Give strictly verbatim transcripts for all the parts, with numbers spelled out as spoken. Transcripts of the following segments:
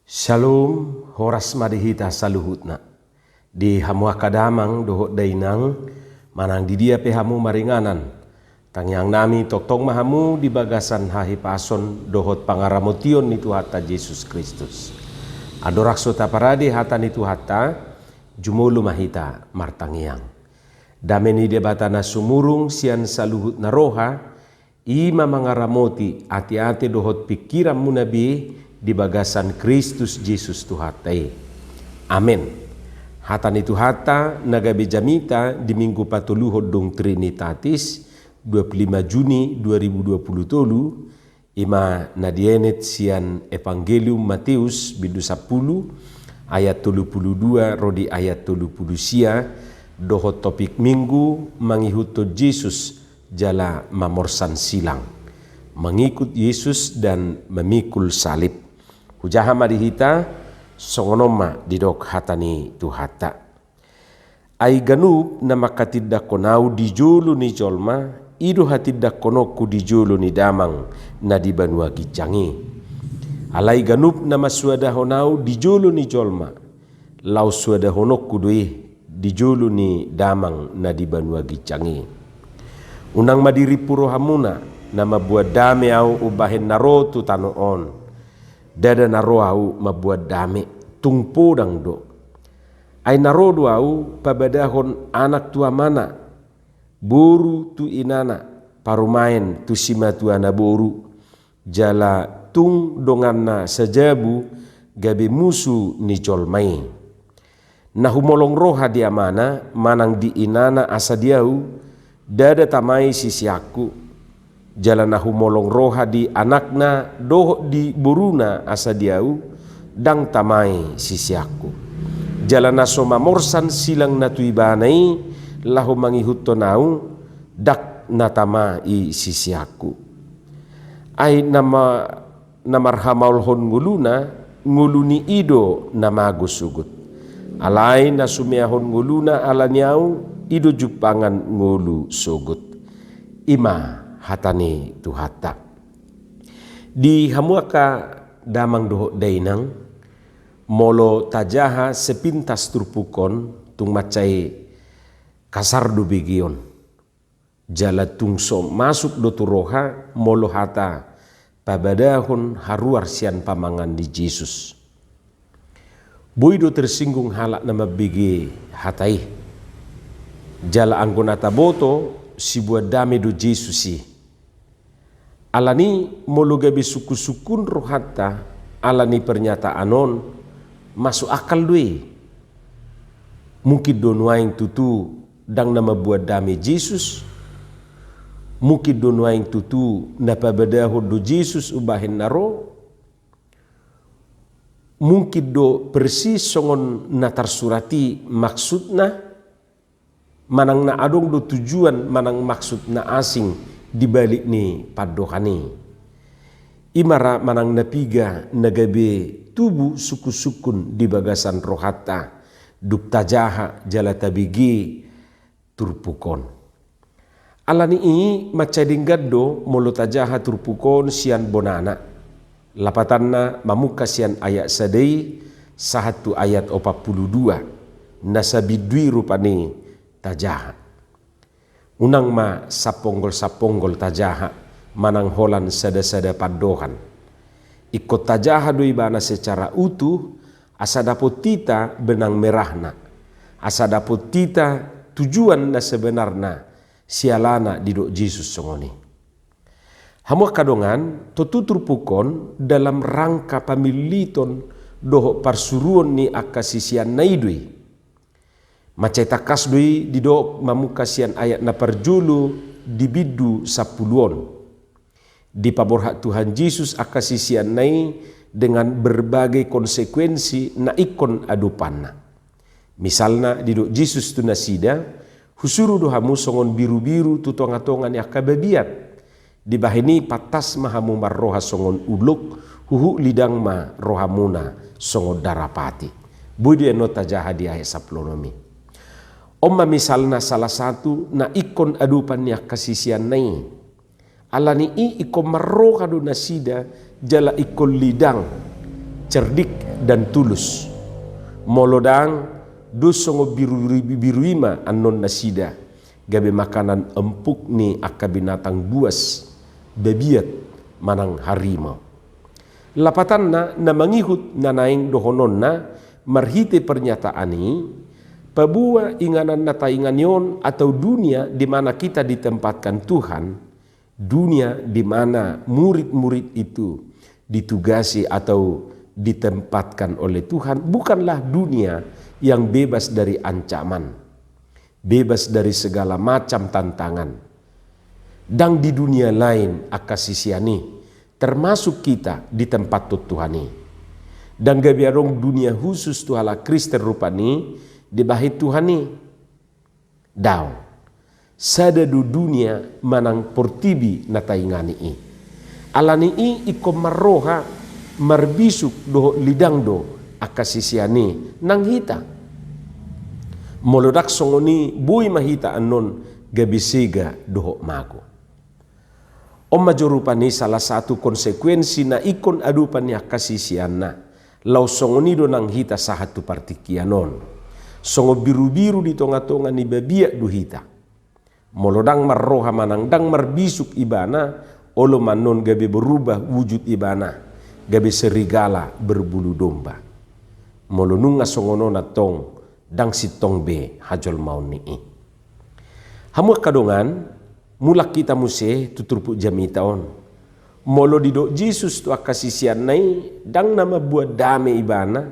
Shalom, horas ma di hita saluhutna. Di hamu angka damang dohot dainang, manang di dia pe hamu maringanan, tangiang nami tongtong ma hamu di bagasan hahipason dohot pangaramotion ni Tuhanta Jesus Kristus. Andorang so taparade hata ni Tuhanta, jumolo ma hita martangiang. Dame ni Debata na sumurung sian saluhutna roha, i ma mangaramoti ateate dohot pingkiranmuna be di bagasan Kristus Jesus Tuhanta i. Amen. Hata ni Tuhanta na gabe jamita di Minggu patoluhon dung Trinitatis, dua puluh lima Juni dua ribu dua puluh tolu, i ma na dienet sian Evangelium Mateus bindu sampulu ayat tolu puluh dua ro di ayat tolu puluh sia, dohot topik Minggu mangihuthon Jesus jala mamorsan silang. Mengikut Yesus dan memikul salib. Hujaha ma di hita, songon on ma didok hata ni Tuhanta. Ai ganup na manghatindanghon Ahu di jolo ni jolma, i do hatindangkononku di jolo ni Damang na di banua ginjang i. Alai ganup na mansuadahon Ahu di jolo ni jolma, laos suadahononku do i di jolo ni Damang na di banua ginjang i. Unang ma dirimpu rohamuna, na mambuat dame Ahu umbahen na ro tu tano on. Ndada na ro Ahu mambuat dame, tung podang do. Ai na ro do Ahu pabadahon anak tu amana, boru tu inana, parumaen tu simatuana boru, jala tung donganna sajabu gabe musu ni jolma i. Na humolong roha di amana manang di inana asa di Ahu, ndada tama i siseanku. Jala na humolong roha di anakna dohot di boruna asa di Ahu, ndang tama i siseanku. Jala na so mamorsan silang na tu ibana i laho mangihuthon Ahu, ndang na tama i siseanku. Ai na ma-, na marhamaolhon ngoluna, ngolu ni i do na mago sogot. Alai na sumeahon ngoluna ala ni Ahu, i do jumpangan ngolu sogot. I ma hata ni Tuhanta. Di hamu angka damang dohot dainang, molo tajaha sepintas turpuk on, tung mansai kasar do begeon. Jala tung so masuk do tu roha molo hata pabadahon haruar sian pamangan ni Jesus. Boi do tersinggung halak na mambege hata i. Jala anggo na taboto, sibuat dame do Jesus i. Ala ni molo gabe sungkunsungkun rohanta ala ni pernyataan on, masuk akal do i. Mungkin do nuaeng tutu ndang na mambuat dame Jesus. Mungkin do nuaeng tutu na pabadahon do Jesus umbahen na ro. Mungkin do persis songon na tarsurat i maksudna, manang na adong do tujuan manang maksud na asing di balik ni pandohan i. I ma ra manang na piga na gabe tubu sungkunsungkun di bagasan rohanta, dung tajaha jala tabege turpuk on. Ala ni i mansai denggan do molo tajaha turpuk on sian bonana. Lapatanna mamungka sian ayat sada i sahat tu ayat opat pulu dua, na sabindu i rupani tajaha. Unang ma saponggol-saponggol tajaha manang holan sada-sada pandohan. Ingkon tajaha do ibana secara utuh, asa dapot hita benang merahna, asa dapot hita tujuan na sebenarna, sialana didok Jesus songon i. Hamu angka dongan, tontu turpuk on dalam rangka pamilliton dohot parsuruon ni angka siseanna i do i. Mansai tangkas do i didok mamungka sian ayat na parjolo di bindu sampulu on. Dipaborhat Tuhan Jesus angka siseanna i dengan berbagai konsekuensi na ingkon adopanna. Misalna, didok Jesus tu nasida, husuru do hamu songon birubiru tu tongatonga ni angka babiat. Dibahen i pantas ma hamu marroha songon ulok, huhut lidang ma rohamuna songon darapati. Boi do i annon tajaha di ayat sampulu onom i. On ma misalna salah satu na ingkon adopan ni angka siseanna i. Ala ni i ingkon marroha do nasida jala ingkon lidang. cerdik dan tulus. Molo ndang, dos songon biru, biru i ma annon nasida, gabe makanan empuk ni angka binatang buas, babiat manang harimau. Lapatanna, na mangihut na naeng dohononna marhite pernyataan i, paboa inganan na taingani on atau dunia di mana kita ditempatkan Tuhan, dunia di mana murid-murid itu ditugasi atau ditempatkan oleh Tuhan, bukanlah dunia yang bebas dari ancaman, bebas dari segala macam tantangan. Ndang di dunia lain angka sisean i, termasuk kita, ditempathon Tuhan i. Ndang gabe adong dunia khusus tu halak Kristen rupani dibahen Tuhan i. Daong. Sada do dunia manang portibi na taingani i. Alani i ingkon marroha, marbisuk dohot lidang do angka sisean i nang hita. Molo ndang songon i, boi ma hita annon gabe sega dohot mago. On ma jo rupani salah satu konsekuensi na ingkon adopan ni angka siseanna. Laos songon i do nang hita sahat tu partingkian on. Songon birubiru di tongatonga ni babiat do hita. Molo ndang marroha manang ndang marbisuk ibana, olo ma annon gabe berubah wujud ibana, gabe serigala berbulu domba. Molo nunga songon on antong, ndang sintong be hajolmaon ni i. Hamu angka dongan, mulak hita muse tu turpuk jamita on. Molo didok Jesus tu angka siseanna i, ndang na mambuat dame ibana,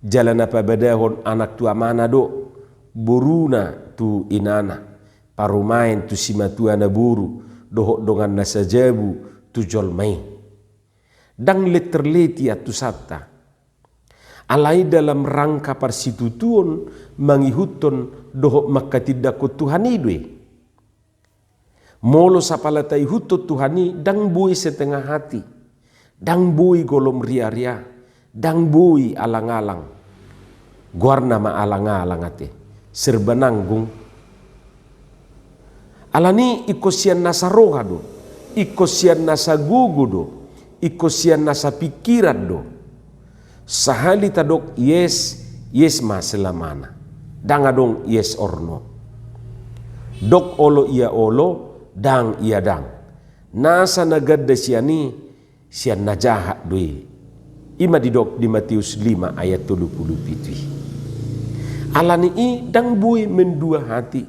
jala na pabadahon anak tu amana do, boruna tu inana, parumaen tu simatua na boru, dohot dongan na sajabu tu jolma i. Ndang letter leti antusanta. Alai dalam rangka parsitutuon, mangihuthon dohot manghatindanghon Tuhan i do i. Molo sapala taihuthon Tuhan i, ndang boi setengah hati, ndang boi golom riaria, ndang boi alangalang. Goarna ma alangalang ate, serba nanggung. Alani i ingkon sian nasa roha do, ingkon sian nasa gogo do, ingkon sian nasa pingkiran do. Sahali tadok yes, yes ma selamana. Ndang adong yes or no. Dok olo ia olo, ndang ia ndang. Nasa na ganda sian i, sian na jahat do i. I ma didok di Matius lima ayat tolu pulu pitu i. Alani i ndang boi mendua hati,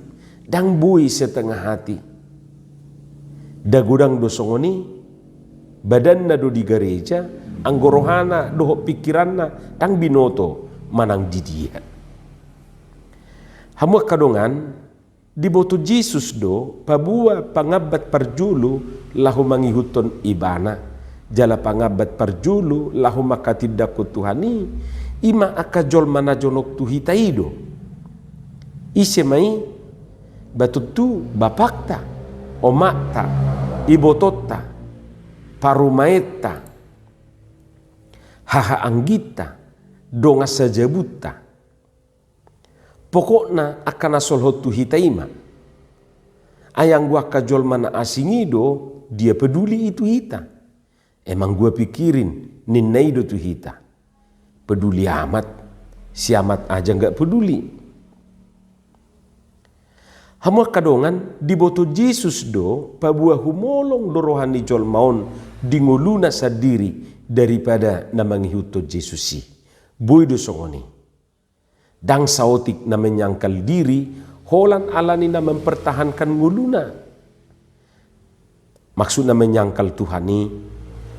ndang boi setengah hati. Nda godang do songon i, badanna do di gareja, anggo rohana dohot pingkiranna ndang binoto manang di dia. Hamu angka dongan, diboto Jesus do paboa pangambat parjolo laho mangihuthon ibana, jala pangambat parjolo laho manghatindanghon Tuhan i, i ma angka jolma na jonok tu hita i do. Ise ma i? Ba tontu bapakta, omakta, ibotonta, parumaenta, hahaangginta, dongan sajabunta. Pokokna angka na solhot tu hita i ma. Ai anggo angka jolma na asing i do, dia peduli i tu hita. Emang gua pikirin, ninna i do tu hita. Peduli amat, si amat aja nggak peduli. Hamu angka dongan, diboto Jesus do paboa humolong do roha ni jolma on di ngoluna sandiri daripada na mangihuthon Jesus i. Boi do songon i. Ndang saotik na menyangkal diri, holan alani na mempertahankan ngoluna. Maksudna menyangkal Tuhan i,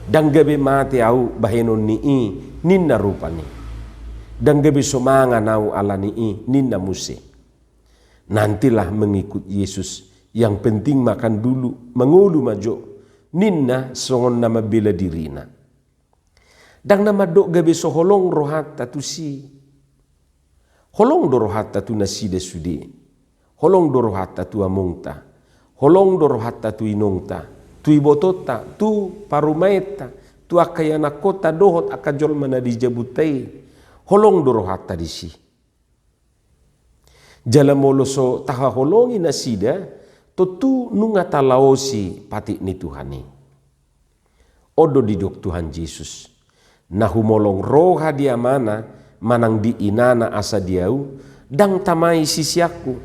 ndang gabe mate au bahenon ni i, ninna rupani. Ndang gabe so mangan au alani i, ninna muse. Nantilah mengikut Yesus, yang penting makan dulu, mangolu ma jo, ninna songon na mambela dirina. Ndang na mandok gabe so holong rohanta tusi. Holong do rohanta tu nasida sude. Holong do rohanta tu amongta. Holong do rohanta tu inongta, tu ibotonta, tu parumaenta, tu angka ianakkonta dohot angka jolma na di jabunta i. Holong do rohanta disi. Jala molo so tahaholongi nasida, tontu nunga talaosi patik ni Tuhan i. On do didok Tuhan Jesus. Na humolong roha di amana manang di inana asa di Ahu, ndang tama i siseanku.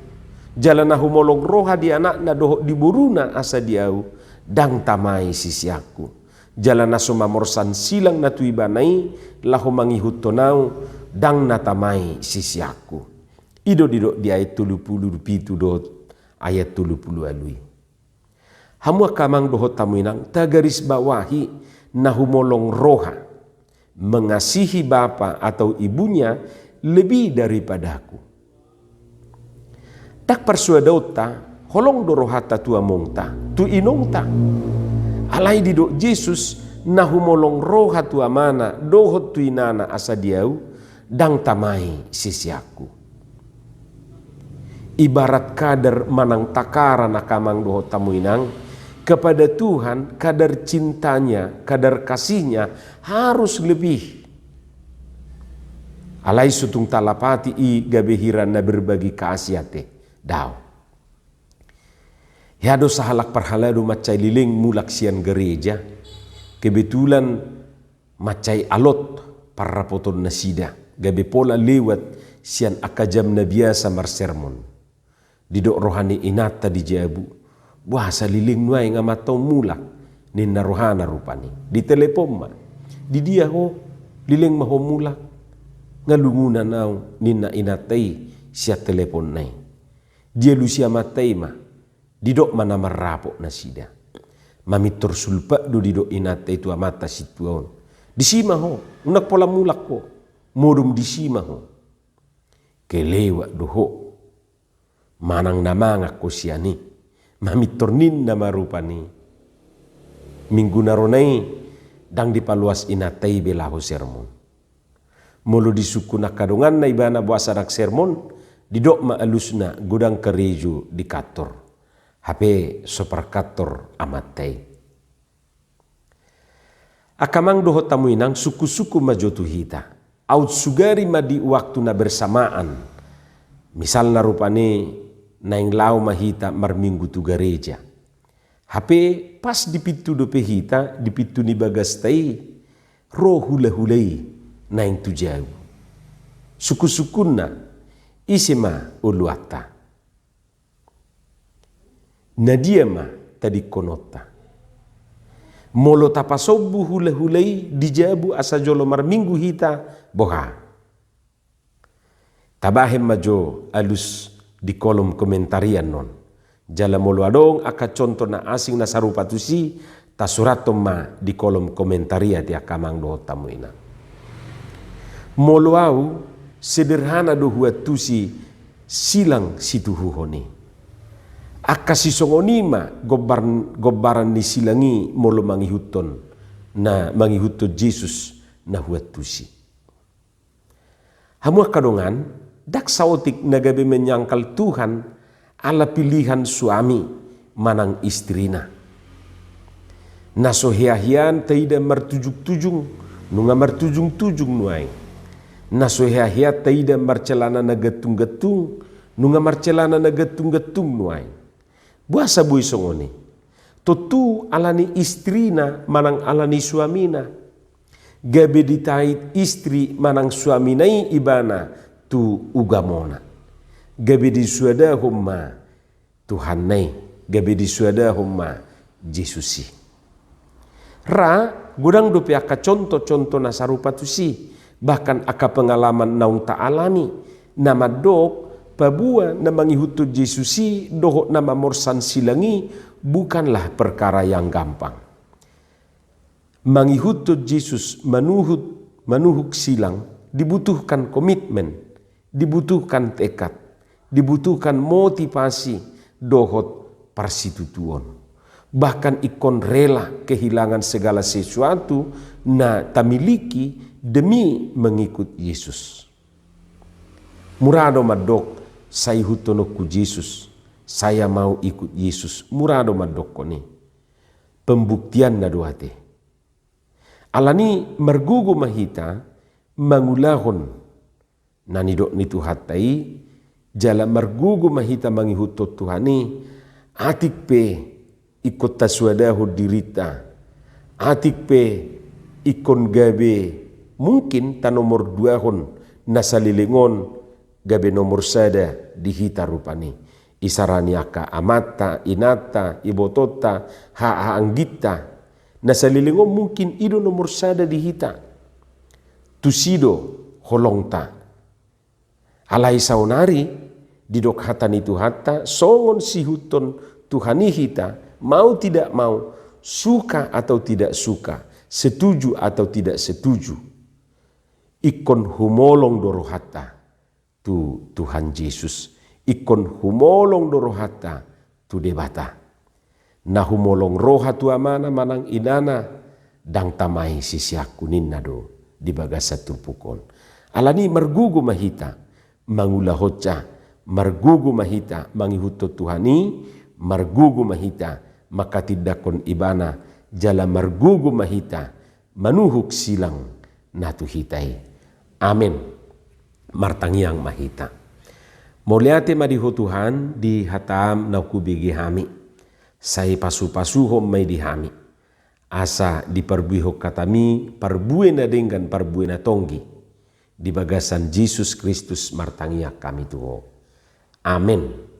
Jala na humolong roha di anakna dohot di boruna asa di Ahu, ndang tama i siseanku. Jala na so mamorsan silang na tu ibana i laho mangihuthon Ahu, ndang na tama i siseanku. I do didok di ayat tolu pulu pitu dohot ayat tolu pulu ualu i. Hamu angka amang dohot hamu inang, tagarisbawahi, na humolong roha mengasihi bapa atau ibunya lebih daripada-Ku. Ndang parsoadaonta, holong do rohanta tu amongta, tu inongta. Alai didok Jesus, na humolong roha tu amana dohot tu inana asa di Ahu, ndang tama i siseanku. Ibarat kadar manang takaran angka amang dohot hamu inang, kepada Tuhan kadar cintanya, kadar kasihnya harus lebih. Alai so tung talapati i gabe hira na berbagi kasih ate. Daong. Hea do sahalak parhalado mansai leleng mulak sian gareja. Kebetulan mansai alot parrapoton nasida, gabe pola lewat sian angka jam na biasa marsermon. Didok roha ni inanta di jabu, "Boasa leleng nuaeng amanta on mulak?" ninna rohana rupani. Ditelepon ma. "Di dia ho, leleng ma ho mulak?" "Nga lungunan ahu," ninna inanta i sian teleponna i. Dialusi amanta i ma, didok ma na marrapot nasida. Mamintor sulpak do didok inanta i tu amanta sintua on. "Disi ma ho, unang pola mulak ho. Modom disi ma ho." "Kelewat do ho. Manang na mangan ho sian i." Mamintor ninna ma rupani. Minggu na ro na i, ndang dipaloas inanta i be laho sermon. Molo disungkun angka donganna ibana boasa ndang sermon, didok ma alusna godang karejo di kantor. Hape so parkantor amanta i. Angka amang dohot hamu inang, sungkun-sungkun ma jo tu hita. Aut sugari ma di waktu na bersamaan. Misalna rupani naeng laho ma hita marminggu tu gareja. Hape pas di pintu dope hita, di pintu ni bagasta i, ro hula-hula i naeng tu jabu. Sungkun-sungkunna, ise ma oloanta? Na dia ma tadingkononta? Molo tapasombu hula-hula i di jabu asa jolo marminggu hita, boha? Tabahen ma jo alus di kolom komentarian on. Jala molo adong angka contoh na asing na sarupa tusi, tasurathon ma di kolom komentarian i angka amang dohot hamu inang. Molo ahu, sederhana do huantusi silang situhuhon i. Angka sisongon i ma gombar-, gombaran ni silang i molo mangihuthon, na mangihuthon Jesus na huantusi. Hamu angka dongan, ndang saotik na gabe menyangkal Tuhan ala pilihan suami manang istrina. Na so hea-hean taida martujung-tujung, nunga martujung-tujung nuaeng. Na so hea-hean taida marcelana na gantung-gantung, nunga marcelana na gantung-gantung nuaeng. Boasa boi songon i? Tontu ala ni istrina manang ala ni suamina. Gabe ditait istri manang suamina i ibana tu ugamona. Gabe disuadahon ma Tuhanna i, gabe disuadahon ma Jesus i. Ra, godang dope angka contoh-contoh na sarupa tusi, bahkan angka pengalaman naung taalami, na mandok, paboa na mangihuthon Jesus i dohot na mamorsan silang i bukanlah perkara yang gampang. Mangihuthon Jesus, manuhut, manuhuk silang, dibutuhkan komitmen, dibutuhkan tekad, dibutuhkan motivasi dohot parsitutuon. Bahkan ingkon rela kehilangan segala sesuatu na tamiliki demi mengikut Yesus. Mura do mandok, "Sai ihuthononku Jesus, saya mau ikut Yesus." Mura do mandokkon i. Pembuktianna do ate. Alani margogo ma hita mangulahon na nidok ni Tuhanta i, jala margogo ma hita mangihuthon Tuhan i, atik pe ingkon tasuadahon dirinta, atik pe ingkon gabe mungkin tanomor duahon na saleleng on gabe nomor sada di hita rupani. Isarani angka amanta, inanta, ibotonta, haha angginta. Na saleleng on mungkin i do nomor sada di hita. Tusi do holongta. Alai saonari, didok hata ni Tuhanta, songon siihuthon Tuhan i hita, mau tidak mau, suka atau tidak suka, setuju atau tidak setuju. Ingkon humolong do rohanta tu Tuhan Jesus. Ingkon humolong do rohanta tu Debata. Na humolong roha tu amana manang inana, ndang tamai siseanku ninna do di bagasan turpuk on. Alani margogo ma hita mangulahonsa, margogo ma hita mangihuthon Tuhan i, margogo ma hita manghatindanghon Ibana, jala margogo ma hita manuhuk silang na tu hita i. Amen. Martangiang ma hita. Mauliate ma di Ho Tuhan di hataM na hubege hami. Sai pasupasuhon ma i di hami. Asa diparbuehon hataMi parbue na denggan, parbue na tonggi. Di bagasan Jesus Kristus martangiang hami tu Ho. Amen.